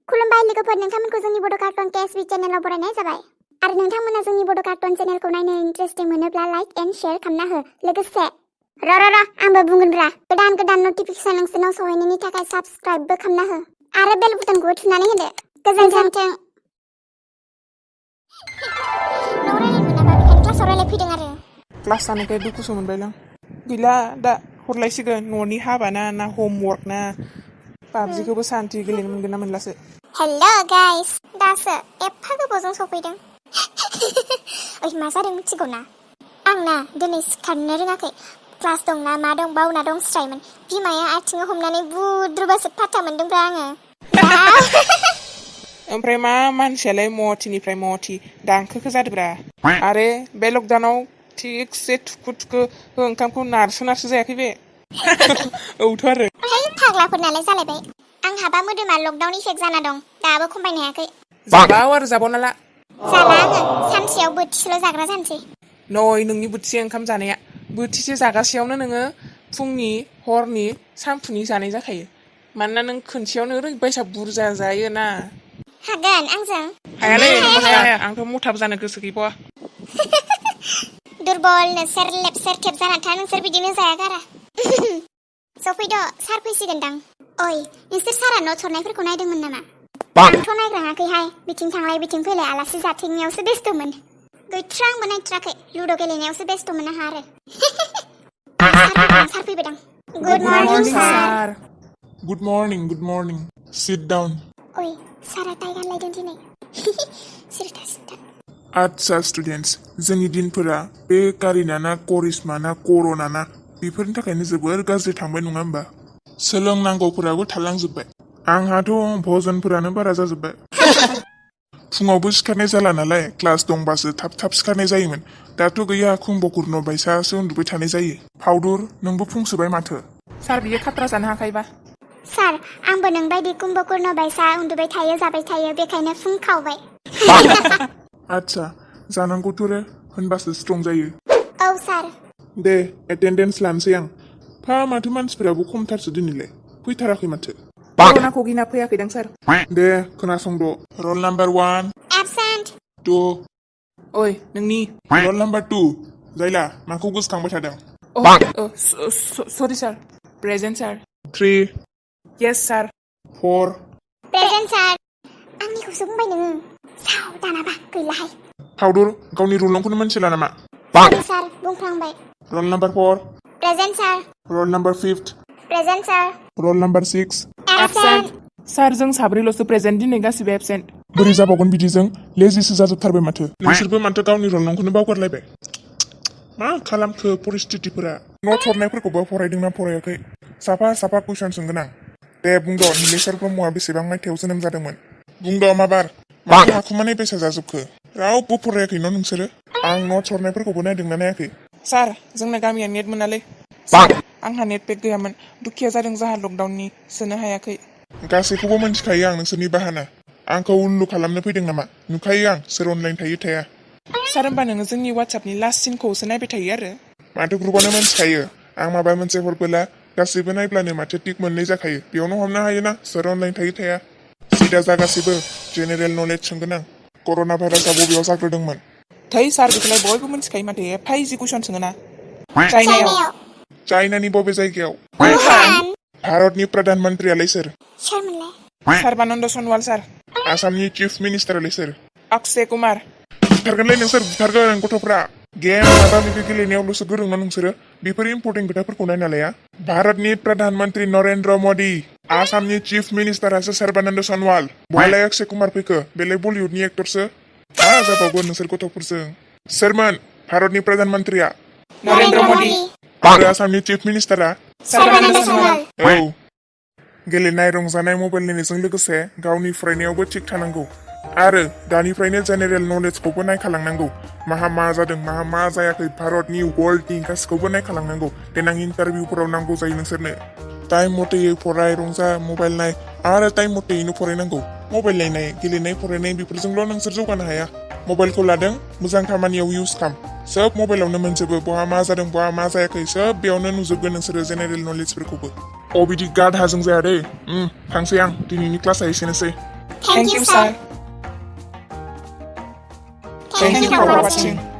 खुलुमबाय लोगोफोर, नोंथांमोनखौ जोंनि बड' कार्टन केएसबी चेनेलाव बरायनाय जाबाय। आरो नोंथांमोना जोंनि बड' कार्टन चेनेलखौ नायनो इन्टारेस्टिं मोनोब्ला लाइक एन्ड शेयार खालामना हो। लोगोसे आंबो बुंगोनब्रा, गोदान नटिफिकेसन नोंसोरनाव सहैनायनि थाखाय साबस्क्राइबबो खालामना हो आरो बेल बुटनखौबो थुनानै होदो। गोजोन्थों। न'आव रायलायनो मोनाबा बेखायनो क्लासाव रायलायफैदों आरो। क्लास जानायखाय दुखुसो मोनबायलां। गैला, दा हरलायसिगोन न'नि हाबा ना हमवर्क ना। पाबजिखौबो सान्थि गेलेनो मोनगोन ना मोनलासो। हेलो गाइस, दासो एफा गोबावजों सफैदों। ओइ, मा जादों मिथिगौ ना? आंना दिनै सिखारनो रोङाखै। क्लास दंना मा दं बावना दंस्रायोमोन। बिमाया आथिङाव हमनानै बुद्रुबासो फाथा मोनदोंब्रा आङो। ओमफ्राय मा मानसियालाय मथिनिफ्राय मथि दांखोखो जादोब्रा। आरे बे लकडाउनाव थिगसे थुखो ओंखामखौ नारसो जायाखै बे। औथ' आरो। है फाग्लाफोरनालाय जालायबाय। आंहाबा मोदोमा लकडाउन इफेक्ट जाना दं, दाबो खमायनो हायाखै। जाबाव आरो जाबावनाला। जाला आङो, सानसेयाव बोथिसेल' जाग्रा जानोसै। नै नोंनि बोथिसे ओंखाम जानाया बोथिसे जागासेयावनो नोङो फुंनि हरनि सानफुनि जानाय जाखायो। मानोना नों खोनसेयावनो ओरैबायसा बुरजा जायोना। हागोन आंजों? हायालै, हाया। आंथ' मथाबो जानो गोसो गैबावा। दुरबलनो सेरलेब सेरथेब जाना था नोंसोर बिदिनो जाया गारा। सफैद' सार फैसिगोनदां। ओइ, नोंसोर सारा न'ट्स हरनायफोरखौ नायदोंमोन नामा? आंथ' नायग्राङाखैहाय, बिथिं थांलाय बिथिं फैलाय आलासि जाथिंनायावसो बेस्थ'मोन। गैथ्रा आंबो नायथ्राखै, लुद' गेलेनायावसो बेस्थ'मोन आंहा आरो। सार फैबायदां। गुड मर्निं सार। Good morning. Sit down. ओइ, सारा टाइ गानलायदों दिनै। सिरिथा। आदसा स्टुडेन्टस, जोंनि दिनफोरा बे कारिना ना करिश्मा ना कर'ना ना बेफोरनि थाखायनो जोबोर गाज्रि थांबाय नङा होमबा? सोलोंनांगौफोराबो थालांजोब्बाय। आंहाथ' भजनफोरानो बारा जाजोब्बाय। फुङावबो सिखारनाय जाला नालाय, क्लास दंबासो थाब सिखारनाय जायोमोन। दाथ' गैया, कुम्भकर्ण बायसासो उन्दुबाय थानाय जायो। फाउदुर, नोंबो फुंसोबाय माथो। सार, बियो खाट्रा जानो हाखायोबा। सार, आंबो नोंबायदि कुम्भकर्ण बायसा उन्दुबाय थायो जाबाय थायो, बेखायनो फुं खावबाय। आदसा, जानांगौथ' रे, होनबासो स्ट्रं जायो। औ सार। दे, एटेन्डेन्स लानोसै आं। माथो मानसिफोराबो खमथारसो दिनैलाय, फैथाराखै माथो। कर'नाखौ गिना फैयाखैदां सार। दे, खोनासंद'। रल नाम्बार 1 एबसेन्ट। 2 ओइ, नोंनि रल नाम्बार 2 जायला, माखौ गोसोखांबाय थादों? सरि सार। प्रेजेन्ट सार। 3 येस सार। 4 प्रेजेन्ट सार। आंनिखौसो बुंबाय नोङो। साव दानाबा गैलाहाय। फाउदुर, गावनि रल नंखौनो मोनथिला नामा? सरि सार, बुंफ्लांबाय। रल नाम्बार 4 प्रेजेन्ट सार। रल नाम्बार 5 प्रेजेन्ट सार। रल नाम्बार 6 एबसेन्ट। सार, जों साब्रैल'सो प्रेजेन्ट, दिनै गासिबो एबसेन्ट। बोरै जाबावगोन बिदिजों? लेजिसो जाजोबथारबाय माथो। नोंसोरबो माथो गावनि रल नंखौनो बावगारलायबाय। मा खालामखो परिस्थितिफोरा? न'ट्स हरनायफोरखौबो फरायदोंना फरायाखै? साफा कुइसन सोंगोन आं। दे बुंद', नीलेश्वर ब्रह्मआ बेसेबां मायथाइयाव जोनोम जादोंमोन? बुंद' माबार। माथो हाखुमानाय बेसा जाजोबखो? रावबो फरायाखै न' नोंसोरो? आं न'ट्स हरनायफोरखौबो नायदोंना नायाखै? सार, जोंना गामिया नेट मोनालै। सार, आंहा नेट पेक गैयामोन। दुखिया जादों जाहा लकडाउननि, सोनो हायाखै। गासैखौबो मोनथिखायो आं नोंसोरनि बाहाना। आंखौ उल्लु खालामनो फैदों नामा? नुखायो आं सोर अनलाइन थाया। सार, होमबा नोङो जोंनि वाट्सएपनि लास्ट सिनखौसो नायबाय थायो आरो? माथो ग्रुपआनो मोनथिखायो। आं माबा मोनसे हरबोला गासैबो नायब्लानो माथो टिक मोननै जाखायो। बेयावनो हमनो हायोना सोर अनलाइन थाया। सिदा जा गासैबो, जेनेरेल नलेज सोंगोन आं। कर'ना भाइरासआ बबेयाव जाग्रोदोंमोन? थै सार, बेखौलाय बयबो मिथिखायो माथो, एफा इजि कुइसन सोङोना। चाइनायाव। चाइनानि बबे जायगायाव? वुहान। भारतनि प्रधान मन्त्रियालाय सोर? सोरमोनलाय? सर्बानन्द सनवाल सार। आसामनि चिफ मिनिस्टारालाय सोर? अक्षय कुमार। बुथारगोनलै नोंसोर, बुथारगोन गथ'फ्रा। गेम माबा माबि गेलेनायावल'सो गोरों ना नोंसोरो? बेफोर इम्पर्टेन्ट खोथाफोरखौ नायना लाया। भारतनि प्रधान मन्त्रि नरेन्द्र मदि, आसामनि चिफ मिनिस्टारासो सर्बानन्द सनवाल। बहालाय अक्षय कुमार फैखो? बेलाय बलिउडनि एक्टरसो। मा जाबावगोन नोंसोर गथ'फोरजों? सोरमोन भारतनि प्रधान मन्त्रिया? नरेन्द्र मदि। आरो आसामनि चिफ मिनिस्टारा? सर्बानन्द सनवाल। औ। गेलेनाय रंजानाय मबाइल नायनायजों लोगोसे गावनि फरायनायावबो थिग थानांगौ। आरो दानिफ्रायनो जेनेरेल नलेजखौबो नायखालांनांगौ। माहा मा जादों माहा मा जायाखै, भारतनि वर्ल्डनि गासिखौबो नायखालांनांगौ। देनां इन्टारभिउफोराव नांगौ जायो नोंसोरनो। टाइम मथेयै फराय, रंजा, मबाइल नाय आरो टाइम मथेयैनो फरायनांगौ। मबाइल नायनाय, गेलेनाय, फरायनाय बेफोरजोंल' नोंसोर जौगानो हाया। मबाइलखौ लादों, मोजां खामानियाव इउज खालाम। सोब मबाइलावनो मोनजोबो, बहा मा जादों बहा मा जायाखै सोब बेयावनो नुजोबगोन नोंसोरो जेनेरेल नलेजफोरखौबो। बिदि गाधाजों जाया दै। थांसै आं, दिनैनि क्लासआ एसेनोसै। Thank you, sir. Thank you for watching.